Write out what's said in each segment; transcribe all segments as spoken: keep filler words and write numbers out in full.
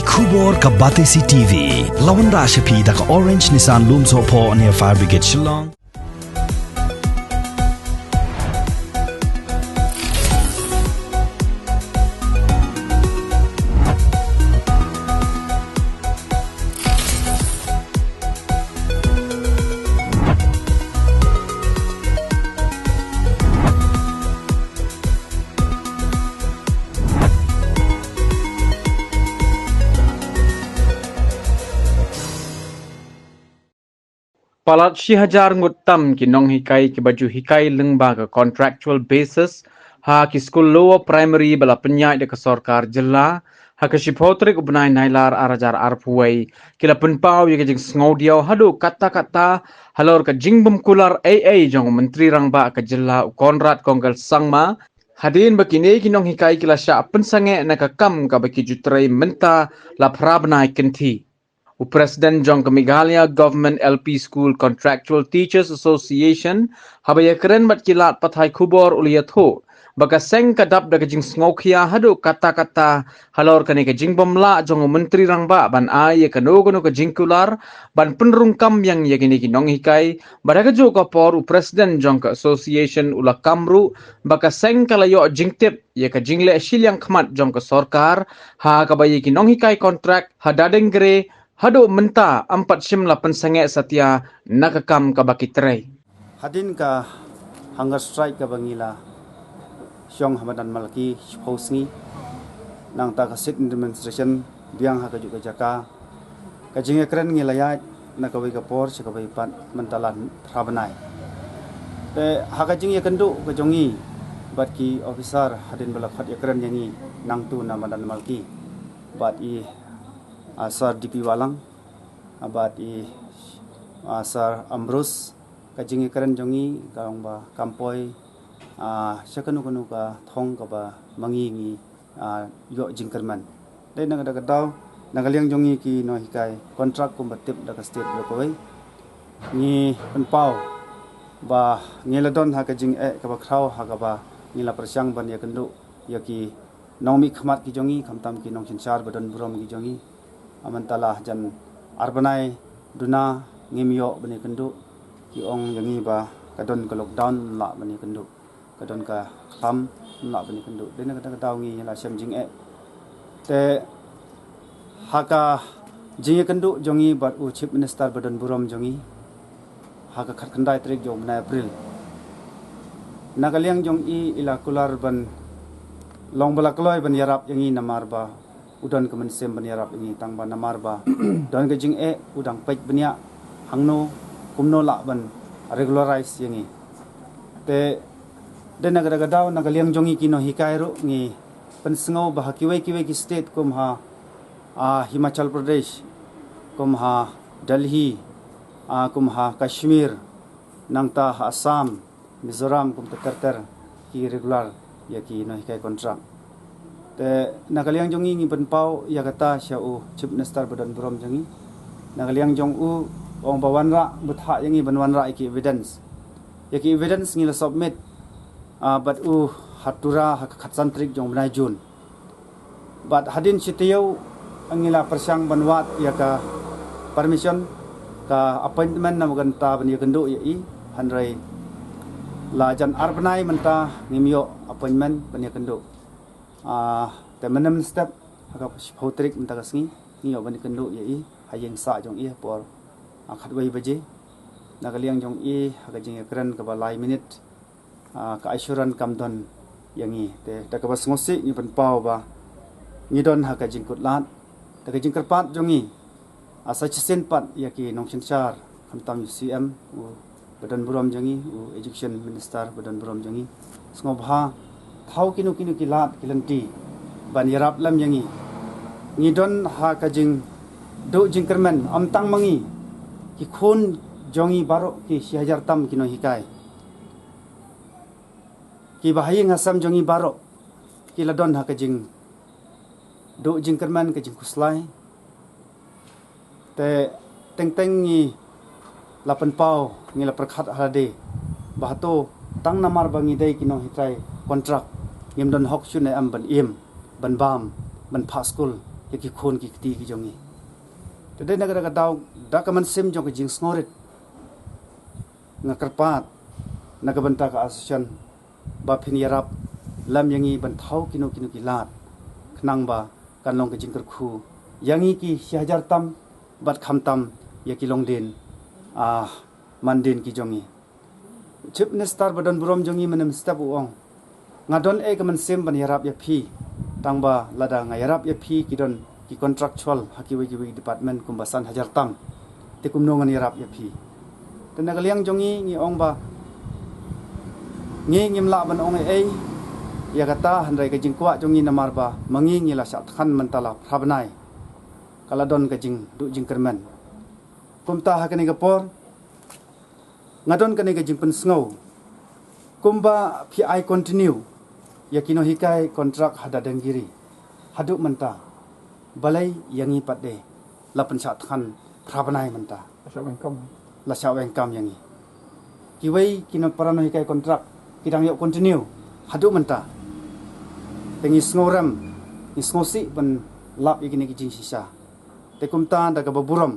Khubor ka Batesi T V. La wanrah sha phi da ka Orange Nissan Lumsohphoh near Fire Brigade Shillong. Palat shi hajar ngut tam ki nonghikai kiba ju hikai lyngba ka contractual basis ha ki skul lower primary ba la pynïaid da ka sorkar jylla ha ka shiphew tarik u bnai Nailar ar hajar arphew wei, ki la pynpaw ïa ka jingsngewdiaw haduh katta katta halor ka jingbymkular ei ei jong u Myntri Rangbah ka jylla u Conrad Kongkal Sangma, hadien ba kine ki nonghikai ki la shah pynsangeh na ka kam kaba ki ju trei mynta la phra bnai kynthih. U President jong ka Meghalaya Government L P School Contractual Teachers Association, haba ïakren bad ki lad pathai khubor, u la ïathuh ba ka seng ka dap da ka jingsngewkhia haduh katta katta halor kane ka jingbymlah jong u Myntri Rangbah ban ai ïa kano kano ka jingkular ban pynrung kam biang ïa kine ki nonghikai. Bad ha kajuh ka por, u President jong ka association u la kam ruh ba ka seng ka la ïoh jingtip ïa ka jingleh shiliang khmat jong ka sorkar ha kaba ïa ki nonghikai kontrak ha Dadeng Gre haduh mynta ym pat shym la pynsangeh satia na ka kam kaba ki trei. Hadien ka hunger strike kaba ngi la shong ha madan Malki shiphew sngi, nangta ka sit-in demonstration biang ha kajuh ka jaka, ka jingïakren ngi la ïaid na kawei ka por sha kawei pat mynta la phra bnai. Te ha ka jingïakynduh ka jong ngi bad ki officer hadien ba la khot ïakren ïa ngi nangtu na madan Malki, bad i, ah, Sir D P Wahlang, ah, bad i, ah, Sir Ambrose, ka jingïakren jong ngi ka long ba kam poi, ah, sha kano kano ka thong kaba ma ngi ngi, ah, ïoh jingkyrmen. Dei na kata ka daw, na ka liang jong ngi ki nonghikai kontrak kumba tip da ka state baroh kawei, ngi pynpaw ba ngi la don ha ka jingeh kaba khraw ha kaba ngi la pyrshang ban ïakynduh ïa ki nongmihkhmat ki jong ngi, khamtam ki nongsynshar ba don burom ki jong ngi. Ah, mynta la jan ar bnai duna ngim ïoh ban ïakynduh. Ki ong ïa ngi ba ka don ka lockdown, lah ban ïakynduh, ka don ka khlam, lah ban ïakynduh. Dei na kata ka daw ngi la shem jingeh. Te ha ka jingïakynduh jong ngi bad u Chief Minister ba don burom jong ngi ha ka khatkhyndai tarik jong u bnai April, na ka liang jong i, i la kular ban long ba la kloi ban ïarap ïa ngi namar ba u don ka mynsiem ban ïarap ïa ngi, tang ba namar ba don ka jingeh, u dang peit bniah hangno kumno lah ban regularize ïa ngi. Te dei na kata ka daw, na ka liang jong ngi ki nonghikai ruh ngi pynsngew ba ha kiwei kiwei ki state kum ha, ah, Himachal Pradesh, kum ha Delhi, ah, kum ha Kashmir, nangta ha Assam, Mizoram, kumta ter ter ki regular ïa ki nonghikai kontrak. Te na ka liang jong ngi ngi pynpaw ïa kata sha u Chief Minister ba don burom jong ngi. Na ka liang jong u, u ong ba wanrah, bthah ïa ngi ban wanrah ïa ki evidence. Ïa ki evidence ngi la submit, ah, bad u ha Tura ha ka khatsan tarik jong u bnai June. Bad hadien shi taïew ngi la pyrshang ban wad ïa ka permission, ka appointment, namar kata ban ïakynduh ïa i, hynrei la jan ar bnai mynta ngim ïoh appointment ban ïakynduh. Ah, te mynne mynstep ha ka shiphew tarik mynta ka sngi ngi ïoh ban ïakynduh ïa i ha ïing sah jong i ha por, ah, khatwei baje. Na ka liang jong i, ha ka jingïakren kaba lai minit, ah, ka assurance kam don ïa ngi. Te da kaba sngewsih ngi pynpaw ba ngi don ha ka jingkutlad. Te ka jingkyrpad jong ngi, ah, sa shisien pat ïa ki nongsynshar, khamtam u C M u ba don burom jong ngi, u Education Minister ba don burom jong ngi, sngewbha thaw kino kino ki lad ki lynti ban ïarap lem ïa ngi. Ngi don ha ka jingduh jingkyrmen, ym tang ma ngi, ki khun jong ngi baroh ki shi hajar tam ki nonghikai. Kiba ha ïing ha sem jong ngi baroh ki la don ha ka jingduh jingkyrmen, ka jingkhuslai. Te teng teng ngi la pynpaw, ngi la pyrkhat ha lade ba hato tang namar ba ngi dei ki nonghikai kontrak ngim don hok shuh ne em ban im, ban bam, ban phah skul? ïa ki khun ki kti ki jong ngi. Te dei na ka, ka daw, da ka mynsiem jong ka jingsngewrit, nga kyrpad na ka bynta ka association ba phin ïarap lem ïa ngi ban thaw kino kino ki lad, khnang ba kan long ka jingkyrkhu ïa ngi ki shi hajar tam bad khamtam ïa ki longdien, ah, mandien ki jong ngi. Chief Minister ba don burom jong ngi mynne mynstep u ong, nga don ei ka mynsiem ban ïarap ïa phi, tang ba lada nga ïarap ïa phi ki don ki contractual ha kiwei kiwei department kumba san hajar tam, te kumno ngan ïarap ïa phi? Te na ka liang jong ngi ngi ong ba ngi ngim lah ban ong ei ei ïa kata, hynrei ka jingkwah jong ngi namar ba ma ngi ngi la shah thngan mynta la phra bnai, ka la don ka jingduh jingkyrmen. Kumta ha kane ka por nga don kane ka jingpynsngew, kumba phi ai continue ïa ki nonghikai contract ha Dadengiri haduh mynta, balei ïa ngi pat de la pynshah thngan phra bnai mynta? La shah weng kam. La shah weng kam ïa ngi. Kiwei ki nongpara nonghikai contract ki dang ïoh continue haduh mynta. Te ngi sngewrem, ngi sngewsih ban lap ïa kine ki jingshisha. Te kumta da kaba burom,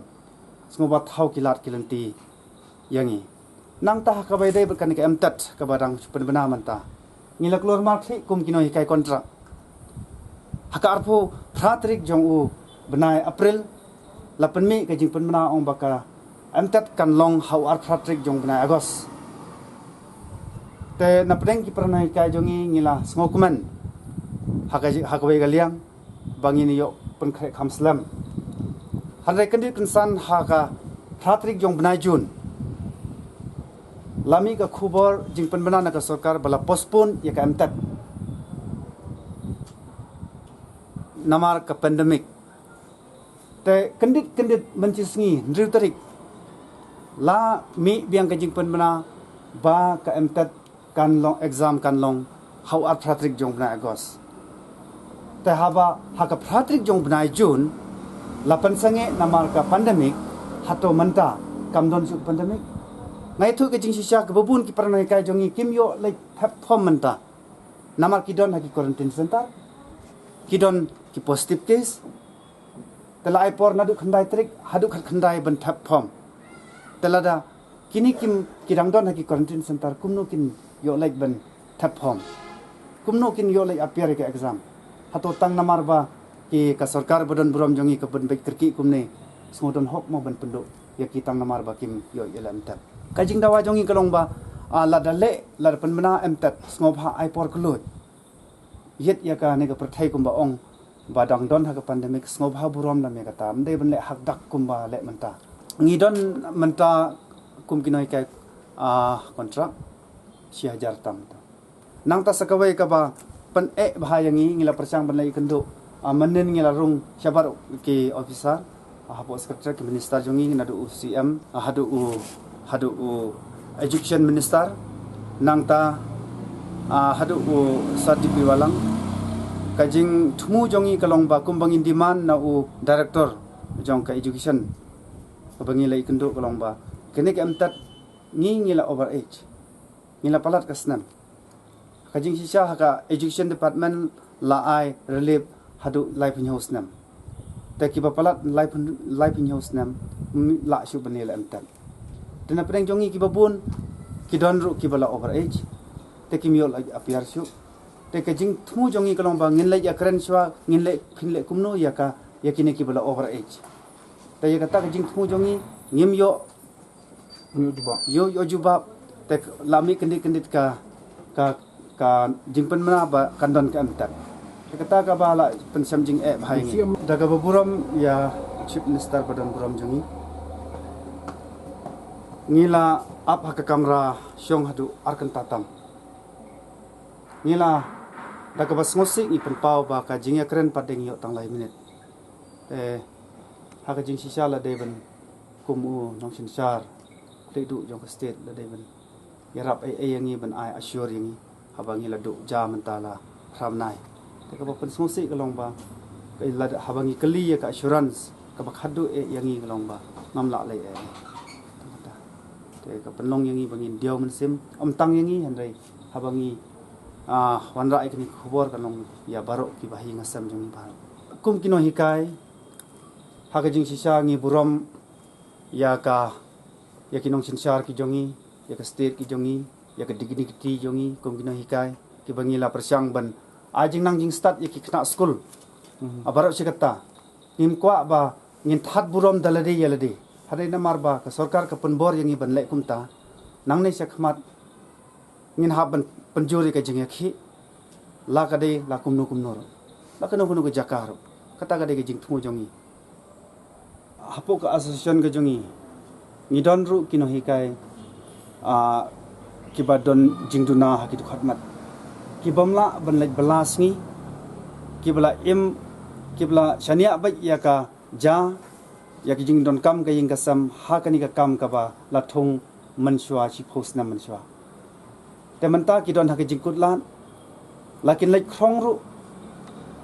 sngewbha thaw ki lad ki lynti ïa ngi. Nangta ha kaba ïadei bad kane ka MTET kaba dang shu pynbna mynta, ngi la klur markhlieh kum ki nonghikai contract. Ha ka arphew phra tarik jong u bnai April la pynmih ka jingpynbna ong ba ka MTET kan long ha u arphew phra tarik jong u bnai August. Te na pdeng ki para nonghikai jong ngi ngi la sngewkmen ha ka, ha kawei ka liang ba ngin ïoh pynkhreh kham slem. Hynrei kyndit kynsan ha ka phra tarik jong u bnai June la mih ka khubor jingpynbna na ka sorkar ba la postpone ïa ka MTET namar ka pandemic. Te kyndit kyndit mynta shi sngi, hynriew tarik, la mih biang ka jingpynbna ba ka MTET kan long, exam kan long ha u arphew phra tarik jong u bnai August. Te haba ha ka phra tarik jong u bnai June la pynsangeh namar ka pandemic, hato mynta kam don shuh pandemic? Nga ïathuh ka jingshisha, kaba bun ki para nonghikai jong ngi kim ïoh leit thep form mynta namar ki don ha ki quarantine center, ki don ki positive case. Te la ai por naduh khyndai tarik haduh khatkhyndai ban thep form. Te lada kine kim, ki dang don ha ki quarantine center, kumno kin ïoh leit ban thep form? Kumno kin ïoh leit appear ïa ka exam? Hato tang namar ba ki, ka sorkar ba don burom jong ngi ka pynbeit kyrkieh kumne, sngew don hok mo ban pynduh ïa ki tang namar ba kim ïoh ïa la MTET? Ka jingdawa jong ngi ka long ba, ah, lada leh, lada pynbna MTET, sngewbha ai por kylluid. Ïit ïa kane ka pyrthei kumba ong ba dang don ha ka pandemic, sngewbha burom lem ïa kata, ym dei ban leh hakdak kumba leh mynta. Ngi don mynta kum ki nonghikai, ah, contract shi hajar tam. Nangta sa kawei kaba pyneh bha ïa ngi, ngi la pyrshang ban leit ïakynduh, ah, mynnin ngi la rung shabar ki officer, ah, hapoh secretariat, ki minister jong ngi, naduh u CM, ah, haduh u, haduh u education minister, nangta, ah, haduh u Sir D P Wahlang. Ka jingthmu jong ngi ka long ba kumba ngin demand na u director jong ka education, kaba ngi la ïakynduh, ka long ba kane ka MTET ngi, ngi la over age, ngi la palat ka snem. Ka jingshisha ha ka education department la ai relief haduh laiphew hynñiew snem. Te kiba palat laiphew, laiphew hynñiew snem, ym lah shuh ban leh la MTET. Te na pdeng jong ngi kiba bun, ki don ruh kiba la over age, te kim ïoh leit appear shuh. Te ka jingthmu jong ngi ka long ba ngin leit ïakren shuwa, ngin leit, phin leh kumno ïa ka, ïa kine kiba la over age? Te ïa kata ka jingthmu jong ngi, ngim ïoh, ïoh, ïoh jubab. Te la mih kyndit kyndit ka, ka, ka jingpynbna ba kan don ka MTET. Te kata kaba la pynshem jingeh bha ïa ngi. Da kaba burom ïa Chief Minister ba don burom jong ngi, ngi la ap ha ka kamra shong haduh ar kynta tam. Ngi la, da kaba sngewsih ngi pynpaw ba ka jingïakren pat de ngi ïoh tang lai minit. Te ha ka jingshisha la dei ban, kum u nongsynshar khlieh duh jong ka state, la dei ban ïarap ei ei ïa ngi, ban ai assure ïa ngi haba ngi la duh ja mynta la phra bnai. Te kaba pynsngewsih ka long ba, ka la, haba ngi kylli ïa ka assurance, kaba khadduh eh ïa ngi ka long ba ngam lah leh ei ei. Te ka pynlong ïa ngi ba ngin diaw mynsiem, ym tang ïa ngi hynrei haba ngi, ah, wanrah ïa kine ki khubor, ka long ïa baroh kiba ha ïing ha sem jong ngi baroh. Kum ki nonghikai, ha ka jingshisha ngi burom ïa ka, ïa ki nongsynshar ki jong ngi, ïa ka state ki jong ngi, ïa ka dignity jong ngi kum ki nonghikai, kiba ngi la pyrshang ban ai jingnang jingstad ïa ki khynnah skul. Baroh shi katta ngim kwah ba ngin thad burom da lade ïa lade. Hadien namar ba ka sorkar ka pynbor ïa ngi ban leh kumta, nangne shakhmat ngin hap ban pynjur ïa ka jingïakhih, la ka dei la kumno kumno ruh, la kano kano ka jaka ruh. Kata ka dei ka jingthmu jong ngi. Hapoh ka association ka jong ngi, ngi don ruh ki nonghikai, ah, kiba don jingduna ha ki dkhot mat, kibym lah ban leit bylla sngi, kiba la im, kiba la shaniah beit ïa ka ja, ïa ki jingdonkam ka ïing ka sem ha kane ka kam kaba la thung mynshuwa, shiphew snem mynshuwa. Te mynta ki don ha ka jingkutlad, la kin leit khrong ruh,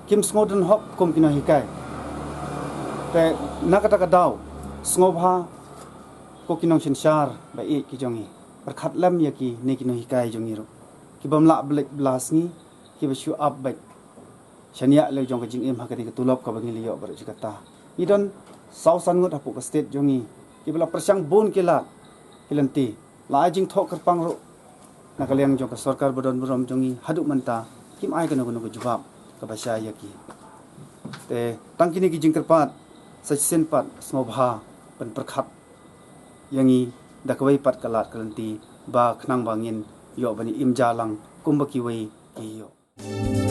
kim sngew don hok kum ki nonghikai. Te na kata ka daw, sngewbha ko ki nongsynshar ba ïeit ki jong ngi, pyrkhat lem ïa kine ki nonghikai jong ngi ruh, kibym lah ban leit bylla sngi, kiba shu ap beit shaniah leh jong ka jingim ha kane ka tulop kaba ngi la ïoh baroh shi katta. Ngi don saw san ngut hapoh ka state jong ngi kiba la pyrshang bun ki lad ki lynti, la ai jingthoh kyrpang ruh na ka liang jong ka sorkar ba don burom jong ngi, haduh mynta kim ai kano kano ka jubab kaba shai ïa ki. Te tang kine ki jingkyrpad, sa shisien pat sngewbha ban pyrkhat ïa ngi da kawei pat ka lad ka lynti, ba khnang ba ngin ïoh ban im ja lang kumba kiwei ki ïoh.